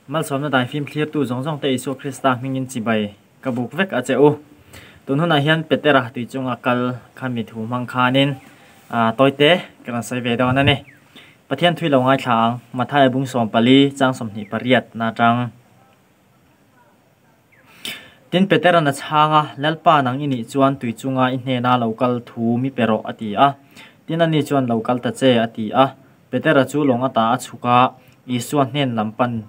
Malsawmna daifim thlirtu zawng zawng te Isua Krista hmingin chibai ka buk vek a che u. Tun hunah hian Petera tui chunga kal kha mi thu hmang khanin tawite ka rawn sawi ve dawn a ni. Pathian thui lo ngaithla ang, Mathaia bung 14 chang 28 na atang. Tin Petera'n a chhang a, Lalpa nang i nih chuan tui chunga i hnena lo kal thu mi pe rawh a ti a. Tin ani chuan lo kal ta che a ti a. Petera chu lawng ata a chhuk a, Isua hnen lam pan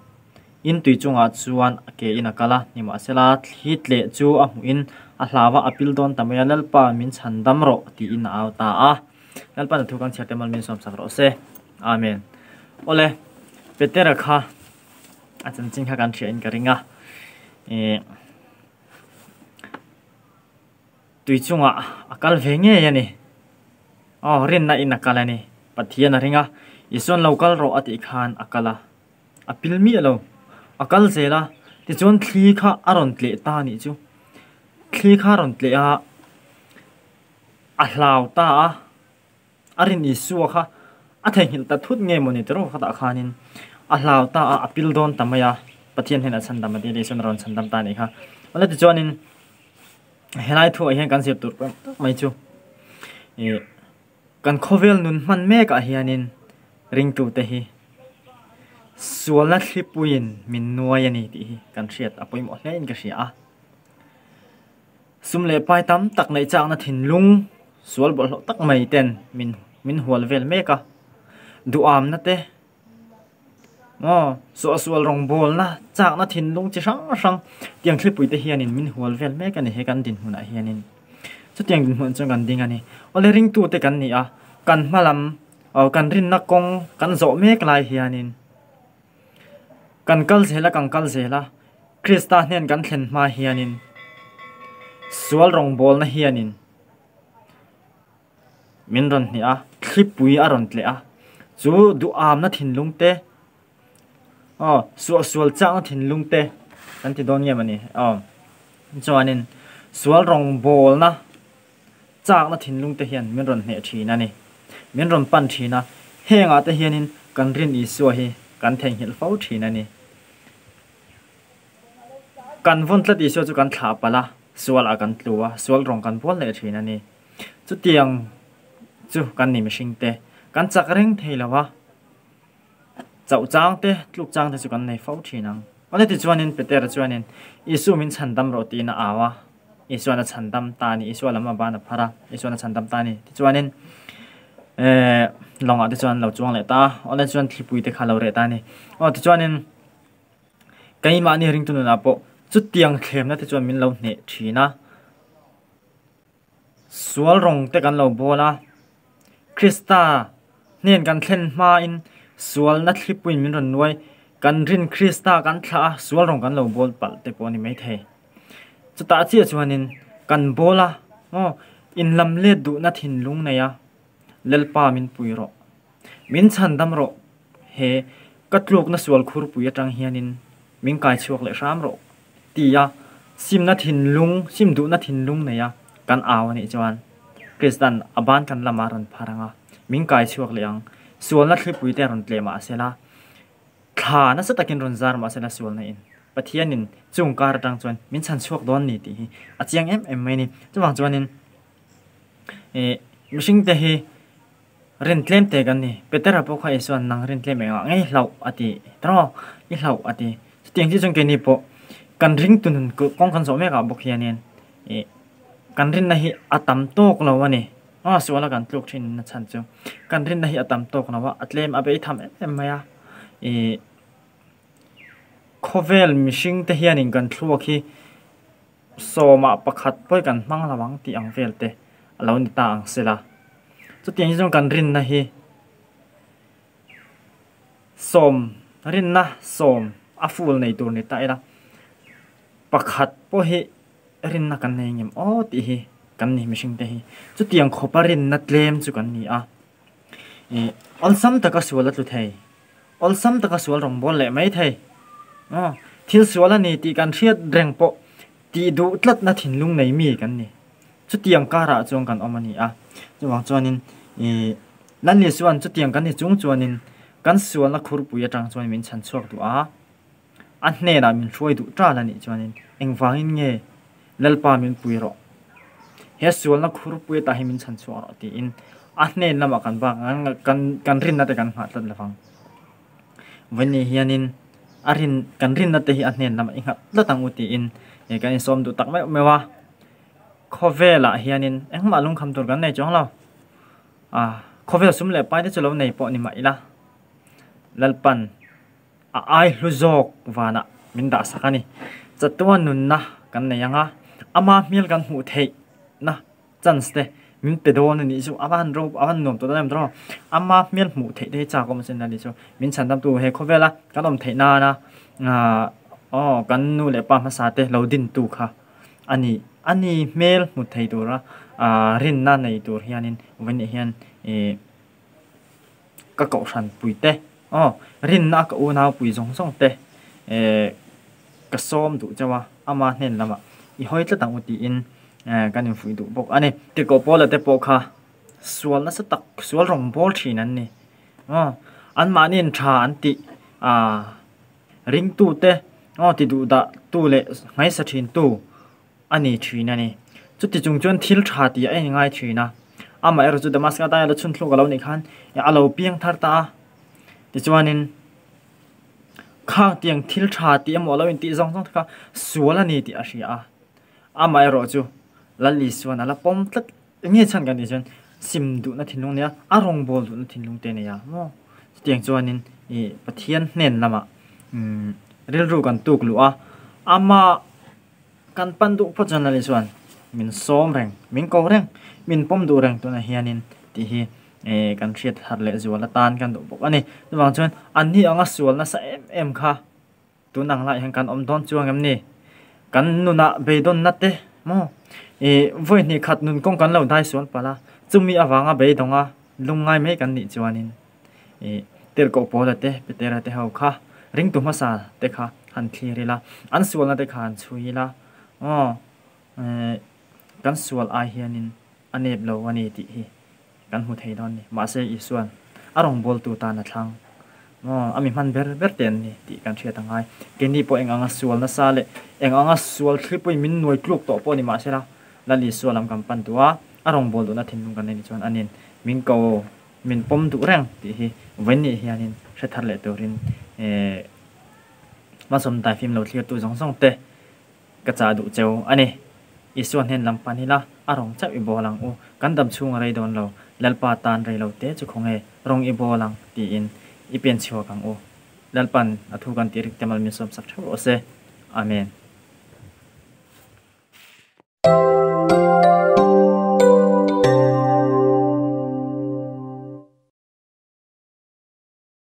in tui chungah chuan a ke in a kal a. Nimahsela, thli tleh chu a hmuh in a hlau a, a pil dawn ta mai a, Lalpa min chhan dam rawh tiin a au ta a. Lalpa'n a thu kan chhiar te mal min sawmsak rawh se. Amen. Awle, Petera kha a chanchin kha kan hria in ka ring a ih tui chungah a kal ve ngei a ni aw rinna in a kal a ni Pathian a ring a Isuan lo kal rawh a tih khan a kal a a pil miah lo a kal zel a tichuan thli kha a rawn tleh ta a nih chu thli kha a rawn tleh a a hlau ta a. A rin Isua kha a theihnghilh ta thut nge mawni ti rawh khatah khanin a hlau ta a, a pil dawn ta mai a, Pathian hian a chhandam a ti a, Isuan a rawn chhandam ta a nih kha. Awle tichuanin helai thuah hian kan zir tur pawh tak mai chu ih kan khawvel nun hman mekah hianin ringtute hi sualna thlipuiin min nuai a ni tih hi kan hriat a pawimawh hle in ka hria a. Sum leh pai tam tak neih chakna thinlung sual bawlhhlawh tak mai ten min min hual vel mek a, duhamna te maw suahsual rawngbawlna chakna thinlung chi hrang hrang tiang thlipui te hianin min hual vel mek a ni he kan dinhmunah hianin chutiang dinhmun chuan kan ding a ni. Awle ringtute kan ni a, kan hma lam aw kan rinna kawng kan zawh mek lai hianin kan kal zel a kan kal zel a. Krista hnen kan thlen hma hianin sual rawngbawlna hianin min rawn hnih a, thlipui a rawn tleh a, chu duhamna thinlung te aw suahsual chakna thinlung te kan ti dawn nge mawni aw chuanin sual rawngbawlna chakna thinlung te hian min rawn hneh thin a ni. Min rawn pan thin a, hengah te hianin kan rin Isua hi kan theihnghilh fo thin a ni. Kan vawn tlat Isua chu kan thlah palh a, sualah kan tlu a, sual rawng kan bual leh thin a ni. Chutiang chu kan ni mihring te, kan chak reng thei lo a, chauh chang te, tluk chang te chu kan nei fo thin ang. Awle tichuanin Petera chuanin Isu min chhandam rawh tiin a au a, Isuan a chhandam ta a ni, Isua lam a ban a phar a, Isuan a chhandam ta a ni. Tichuanin eh lawngah te chuan an lo chuang leh ta a, awle chuan thlipui te kha a lo reh ta a ni. Aw tichuanin keimahni ringtu nunah pawh chutiang thlemna te chuan min lo hneh thin a, sual rawng te kan lo bawl a, Krista hnen kan thlen hmain sualna thlipuiin min rawn nuai, kan rin Krista kan thlah a, sual rawng kan lo bawl palh te pawh a ni maithei. Chutah chiah chuanin kan bawl a, aw inlam let duhna thinlung nei a, Lalpa min pui rawh, min chhandam rawh, he ka tlukna sual khurpui atang hianin min kai chhuak leh hram rawh tia simna thinlung, sim duhna thinlung neia kan au a nih chuan Krista'n a ban kan lamah a rawn phar ang a, min kai chhuak leh ang. Sualna thlipui te a rawn tleh mah sela, thla nasa takin rawn zar mah sela sualna in Pathianin chung kar atang chuan min chhan chhuak dawn ni tih hi a chiang em em mai a ni. Chuvang chuanin ih mihringte hi Rin tlem te kan ni. Petera pawh kha Isua'n nang rin tlem engah ngei hlauh a ti tawk, i hlauh a ti. Chutiang chiah chuan keini pawh kan ring tu nun kawng kan zawh mekah bawk hianin ih kan rinna hi a tam tawk lo a ni. Aw suala kan tluk thin na chhan chu kan rinna hi a tam tawk lo a, a tlem a bei tham em em mai a. Ih khawvel mihring te hianin kan thluak hi sawmah pakhat pawh hi kan hmang lo ang tih ang vel te a lo ni ta ang sela. Chutiang hi chuan kan rinna hi sawm rinna sawm a full nei tur ni ta ila pakhat pawh hi rinna kan nei ngem aw tih hi kan ni mihring te hi. Chutiang khawpa rinna tlem chu kan ni a. Ih awlsam taka sual a tlu thei. Awlsam taka sual rawngbâwl leh mai thei. Aw, thil sual a ni tih kan hriat reng pawh tih duh tlatna thinlung nei mi kan ni. Chutiang karah chuan kan awm a ni a. Chuvang chuanin ih Lal Isua'n chutiang kan ni chung chuanin kan sualna khurpui atang chuan min chhan chhuak duh a. A hnenah min hruai duh ṭal a nih chuanin engvangin nge Lalpa min pui rawh, he sualna khurpui atah hi min chhan chhuah rawh tiin a hnen lamah kan bak kan kan rinna te kan nghah tlat lovang. Vawiin hianin a rin kan rinna te hi a hnen lamah i nghat tlat ang u tiin kan insawm duh tak meuh meuh a. Khawvelah hianin engmah lungkham tur kan nei chuang lo. A khawvel sum leh pai te chu lo nei pawh ni mah ila Lalpan a ai hlu zawk vanah min dah sak a ni. Chatuan nunna kan nei ang a, ama hmel kan hmuh theihna chance te min pe dawn a nih chu a van ro a van nuam tawh dawn em tawh ama hmel hmuh theih te hi chak awm asin a nih chu min chhan dam tu he khawvela kan awm theih nana ah aw kan nu leh pa hmasa te lo din tu kha a ni a ni hmel hmu thei tura ah rinna nei tur hianin vawiin hian ih ka kohhran pui te aw rinna ka unau pui zawng zawng te eh ka sawm duh chauh a ama hnen lamah i hawi tlat ang u tiin eh kan infuih duh bawk a ni. Tirhkoh Paula te pawh kha sual nasa tak sual rawng bawl thin an ni aw anmahniin tha an tih ah ringtu te aw ti duh dah tu leh hmaisa thin tu a ni thin a ni. Chuti chung chuan thil tha tih a inngai thin a. Amaherawh chu Damascus daia la chhun thluk a lo nih khan a lo piang thar ta a. Tichuanin khang tiang thil tha tih emaw a lo intih zawng zawng te kha sual a ni tih a hria a. Amaherawh chu Lal Isuan a la pawm tlat eng nge chhan kan tih chuan sim duhna thinlung nia a rawngbâwl duhna thinlung te a nei a maw. Chutiang chuanin ih Pathian hnen lamah umm rilru kan tuk luh a, ama Kan pan duh phawt chuan Lali chuan min sawm reng, min ko reng, min pawm duh reng tunah hianin tih hi eh kan hriat harh leh zual atan kan duh bawk a ni. Chuvang chuan anni anga sual nasa em em kha tun ang laiah hian kan awm dawn chuang em ni? Kan nunah beidawnna te maw ih vawi hnih khat nun kawng kan lo dai sual palh a, chumi avanga beidawnga lungngai mai kan nih chuanin Ih Tirhkoh Paula te, Petera te ho kha ringtu hmasa te kha han thlir ila, an sualna te kha han chhui ila, aw eh kan sual ai hianin a nep lo a ni tih hi kan hmu thei dawn a ni. Mahse Isua'n a rawngbawltu tan a thlang, aw a mi hman ber ber te an ni tih kan hriat a ngai. Keini pawh eng anga sual nasa leh eng anga sual thlipui min nuai tluk tawh pawh ni mahsela Lal Isua lam kan pan duh a, a rawngbâwl duhna thinlung kan nei ni chuan anin min ko. Min pawm duh reng tih hi vawiin hianin hre thar leh turin hmasawm daifim lo thlirtu zawng zawng te ka chah duh cheu a ni. Isua hnen lam pan ila a rawng chauh i bawl ang u, kan dam chhung a rei dawn lo, Lalpa tan rei lo te chu khawnge rawng i bawl ang tiin i pen chhuak ang u. Lalpan a thu kan tih rik te mal min sawmsak theuh rawh se. Amen.